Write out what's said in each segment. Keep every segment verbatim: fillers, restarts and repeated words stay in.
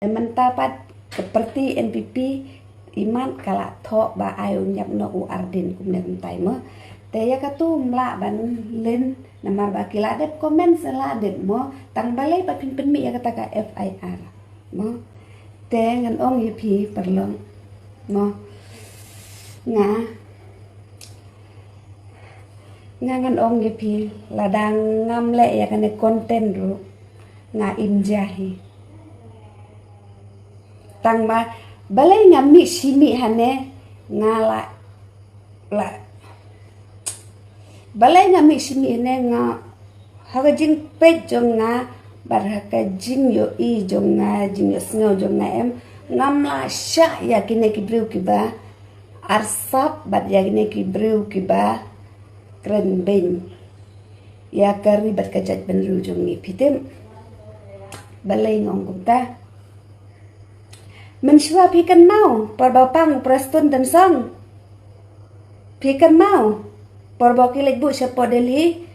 Mynta pat ka parti N P P imat ka la thoh ba ai un ïap noh u Ardent kumne kumtai mo. Te ïa katu ym lah ban len namar ba ki la dep comment, sa la dep mo, tang balei pat phin pynmih ïa kata ka F I R mo. Te ngan ong ïa phi paralok mo, nga nga ngan ong ïa phi, lada ngam leh ïa kane content ruh nga im ja hi. Tang ba balei nga mih shi mih hane, nga la la balei nga mih shi mih hane, nga ha ka jingpeit jong nga bad ha ka jingïohi jong nga, jingïohsngew jong nga em, ngam la shah ïa kine ki briew kiba arsap bad ïa kine ki briew kiba kren beiñ ïa ka ri bad ka jaitbynriew jong ngi, phi tip. Balei nga ong kumta? Mynshuwa phi kynmaw por ba pang u Prestone Tynsong? Phi kynmaw por ba ki leit buh shapoh Delhi,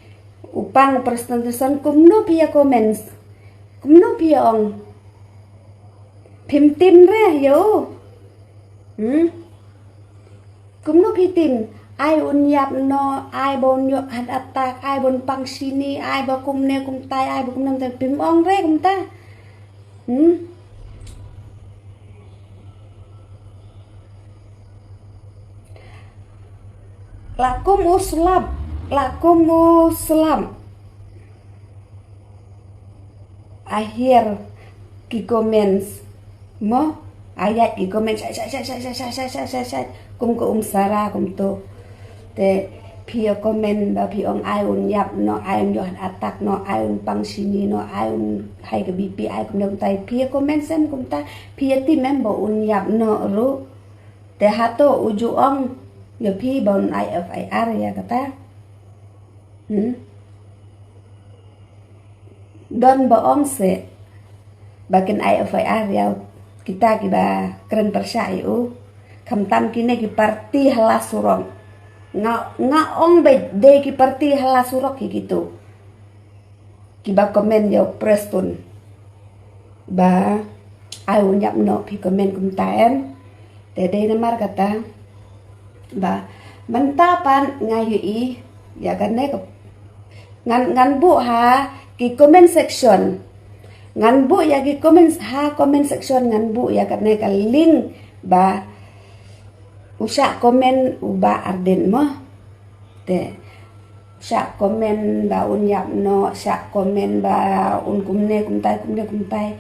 u pang u Prestone Tynsong, kumno phi ïa comments? Kumno phi ïa ong? Phim tin re ïa u. Hmm? Kumno phi tin? Ai un ïap noh, ai ba un ïoh heart attack, ai ba un pang shini, ai ba kumne kumtai, ai ba kumne kumtai, phim ong re kumta. Hmm? La kum u slap, la kum u slap. A hiar ki comments mo, a ïaid ki comments shait shait shait shait kum ka um Sara kumto. Te phi ïa comment ba phi ong ai un ïap noh, ai un ïoh heart attack noh, ai un pang shini noh, ai un hai ka B P, ai kumne kumtai, phi ïa comment sem kumta? Phi ïa tip em ba un ïap noh ruh? Te hato u ju ong ïa phi ba un ai F I R ïa kata? Hmm? Don ba ong se ba kin ai F I R ïa kita kiba kren pyrshah ïa u, khamtam kine ki parti ha la surok. Nga, nga ong ba dei ki parti ha la surok hi kitu kiba comment ïa u Prestone ba ai un ïap noh, phi comment kumta em. Te dei namar kata ba mynta pat nga ïohi ïa kane ka, ngan, ngan buh ha ki comment section, ngan buh ïa ki comments ha comment section, ngan buh ïa kane ka link ba u shah comment u Bah Ardent mo. Te shah comment ba un ïap noh, shah comment ba un kumne kumtai, kumne kumtai.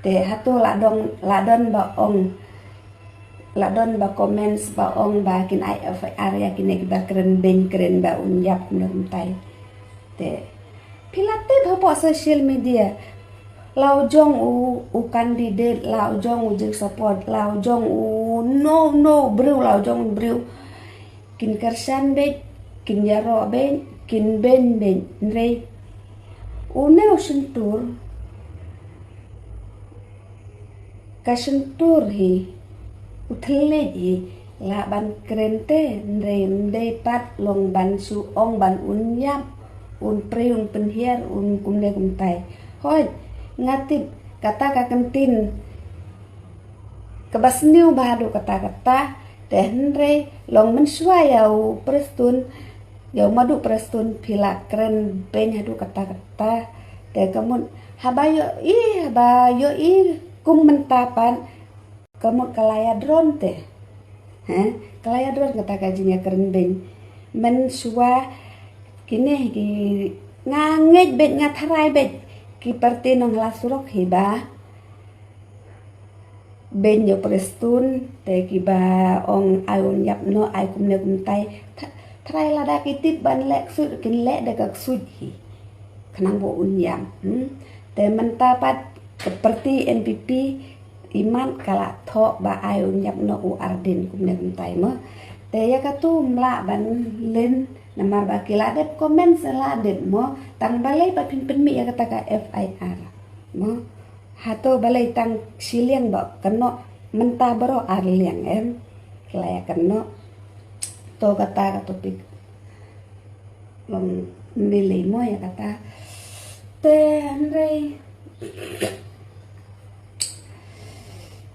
Te hato la don, la don ba ong, la don ba comments ba ong ba kin ai F I R ïa kine kiba kren beiñ, kren ba un ïap kumne kumtai? Te phi la tip hapoh social media, la u jong u, u candidate, la u jong u jingsupport, la u jong u no no briew, la u jong u briew, kin kyrshan beit, kin ïaroh beit, kin beiñ beit, hynrei une u shyntur, ka shyntur hi, u thylliej hi, lah ban kren te, hynrei ym dei pat long ban shu ong ban un ïap, un prie, un pynhiar, un kumne kumtai. Hooid, nga tip kata ka kyntien kaba sniew bha haduh katta katta, te hynrei long mynshuwa ïa u Prestone, ïa u Madu Prestone phi la kren beiñ haduh katta katta. Te ka mut haba ïohi, haba ïohi kum mynta pat, ka mut ka la ïadron te. He? Ka la ïadron kata ka jingïakren beiñ. Mynshuwa kine ki, nga ngeit beit, nga tharai beit ki parti nongïalam surok hi ba beiñ ïa u Prestone, te kiba ong ai un ïap noh, ai kumne kumtai. Tha-, tharai lada ki tip ban leh ksuid, kin leh da ka ksuid hi, khnang ba un ïam. Hmm? Te mynta pat ka parti N P P imat ka la thoh ba ai un ïap noh u Ardent kumne kumtai mo. Te ïa katu ym lah ban len namar ba ki la dep comment, sa la dep mo, tang balei pat phin pynmih ïa kata ka F I R mo. Hato balei tang shiliang ba kynnoh, mynta baroh ar liang em. Ki la ïa kynnoh. To kata ka topic long nilei mo ïa kata. Te hynrei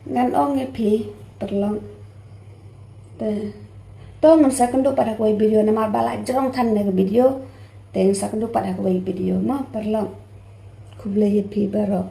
Ngan ong ïa phi, paralok. Te to ngan sa kynduh pat ha kawei video, namar ba la jrong than na ka video. Te ngan sa kynduh pat ha kawei video mo, paralok. Khublei ïa phi baroh.